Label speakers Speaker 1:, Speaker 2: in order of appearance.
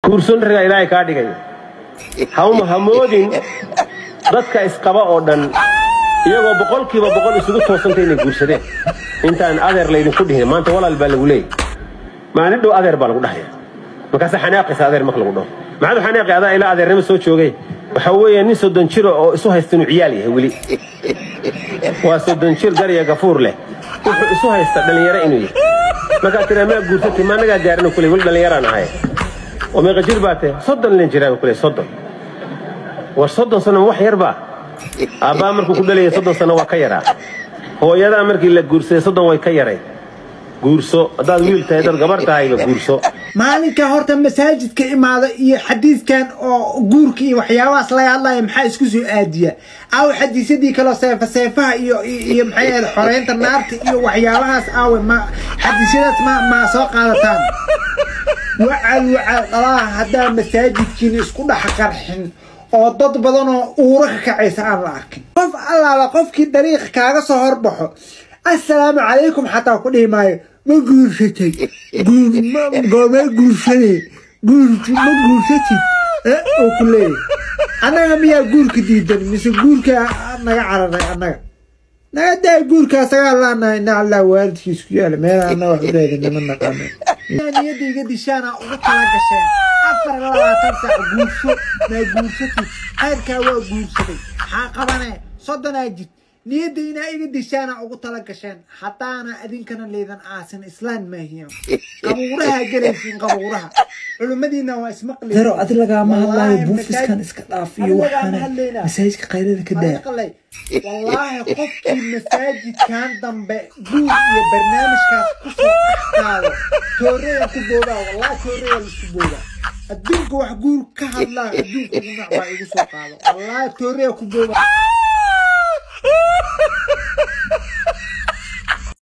Speaker 1: Guurson ragaa Ilaahay kaa dhigayo. Hawma hamoodin dadka isqaba oo dhan iyagoo 100% isugu toosantay inay guursadeen. Intaan adeer laydinku dhihin, maanta walaal baa lagu leeyay, maalin dhow adeer baa lagu dhahaya. Markaasa xanaaqaysa adeer marka lagu dhaho. Maxaad u xanaaqi? Adaa ilaa adeernimo soo joogay. Waxa weeye nin 30 jira oo isu haysta inuu ciyaal yahay weli. Waa 30 jir garya gafuur leh, wuxuu isu haysta dhallinyaro inuu yahay. Markaad tiraa maa guursatay, ma anagaa gaarino kuley, weli dhallinyaraan ahay. Oo meeqa jir baa tahay? 30 len jiraa kuley. 30 war 30 sano wax yar baa. Aabbaa markuu ku dhalayay 30 sano waa ka yaraa. Hooyadaa markii la guursaday 30 way ka yaray. Guurso haddaad wiil tahay, haddaad gabar tahayba guurso.
Speaker 2: Maalinka horta masaajidka imaada iyo xadiiskan oo guurka iyo waxyaabahaas laga hadlaya maxaa isku soo aadiya? Aawe xadiisyadii kaloo seefa seefaha iyo maxay ahayd, xoreynta naarta iyo waxyaabahaas? Aawe ma xadiisyadaas ma soo qaadataan? Wacal wacal dhalaha haddaa masaajidkiina isku dhex qarxin oo dad badan oo uura ka kacaysa aan la arkin. Qof allaala qofkii dariiqa kaaga soo horbaxo, assalaamu calaykum xataa ku dhihi maayo. Ma guursatay? Goormee guursanay? Guur ma guursatid oo ku leeyahay. Annaga miyaa guurka diidan mise guurka naga cararay? Annaga naga daa guurka, asagaa laanahay. Naclaa waalidkiis ku yaala meel annaga wax u raadina ma naqaano. Niyadda iga dishaana ugu tala gasheen 24 saac guurso, maa guursatid, khayrkaa waa guursaday, maxaa qabane, 30-aa jid. Niyadda inaa iga dishaana ugu tala gasheen. Haddaana adinkana leedan aasin islaan maahiyan, qabuuraha gelaysiin, qabuuraha. Culimmadiina waa ismaqli.
Speaker 3: Dero, adi lagaama hadlaayo. Buufiskan iska dhaaf iyo waxaana masaajidka qaylada ka daa.
Speaker 2: Wallaahi qofkii masaajidkan dambe guur iyo barnaamijkaas kusoo dhex qaado, tooreya ku boobaa. Wallahi tooreya laisku boobaa. Adduunka wax guur ka hadlaa adduunka ugu nacbaa igu soo qaado. Wallaahi tooreya ku boobaa.